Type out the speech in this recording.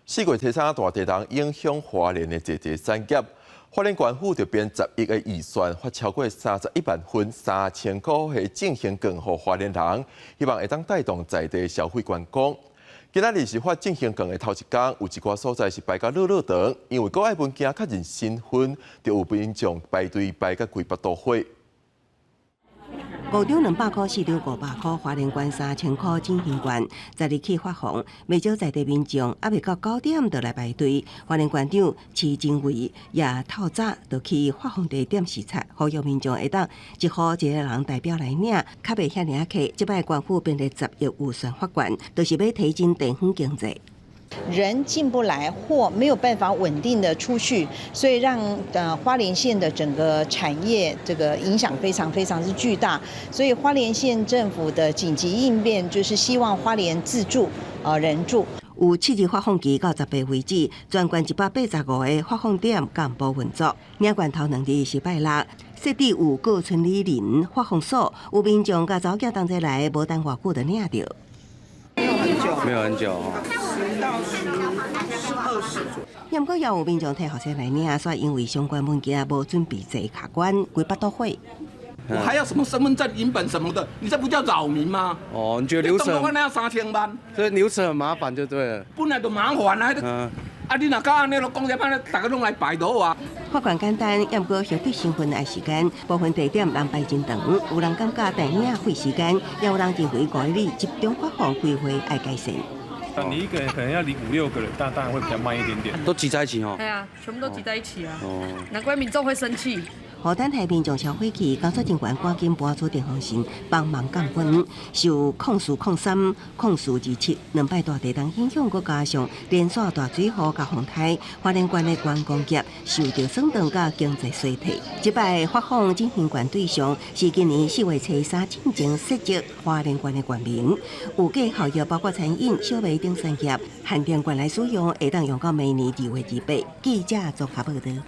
4月初三大地動影響花蓮的濟濟產業，花蓮縣府就編10億的預算，發超過31萬份3000箍的振興券予花蓮人，希望會當帶動在地消費觀光。今仔日是發振興券的頭一工，有一寡所在是排甲落落長，因為閣愛文件確認身份，就有民眾排隊排甲規腹肚火。五張200箍，四張500箍，花蓮縣3000箍振興券，10日起發放，袂少在地民眾猶未到9點就來排隊。花蓮縣長徐榛蔚也透早就去發放地點視察，呼籲民眾會當一戶一个人代表來領，較袂遐爾仔客。這擺縣府編列10億預算發券，就是欲提振地方經濟。人進不來，貨沒有辦法穩定的出去，所以讓花蓮縣的整個產業這個影響非常非常之巨大。所以花蓮縣政府的緊急應變就是希望花蓮自助，人助。有7日發放期到18為止，全縣185個發放點同步運作。領券頭兩日是拜六，設置有各村里鄰發放所，有民眾佮查某囝同齊來，無等偌久就領著。沒有很久，沒有很久。 10到10、20左右。毋過也有民眾提學生來領，煞因為相關文件無準備齊卡關，規腹肚火。我還要什麼身份證影本什麼的？你這不叫擾民嗎？哦，你覺得流程？那要3000萬，所以流程很麻煩就對了。本來就麻煩啊！啊，你若敢按呢，講這般，逐家攏來排隊啊。發券簡單，毋過核對身份愛時間，部分地點人排真長，有人感覺代領費時間，也有人認為5里集中發放規劃愛改善。你一個人可能要領五六個人，但當然會比較慢一點點。都擠在一起哦。對啊，全部都擠在一起啊。哦。難怪民眾會生氣。予等待民眾超火氣，工作人員趕緊搬出電風扇幫忙降溫。受04/03、04/27兩擺大地動影響，閣加上連續大水雨佮風颱，花蓮縣的觀光業受著損斷佮經濟衰退。這擺發放振興券對象是今年4月初三進前設籍花蓮縣的縣民，有價效益包括餐飲、小微等產業，限定券來使用，會當用到明年2月28。記者綜合報導。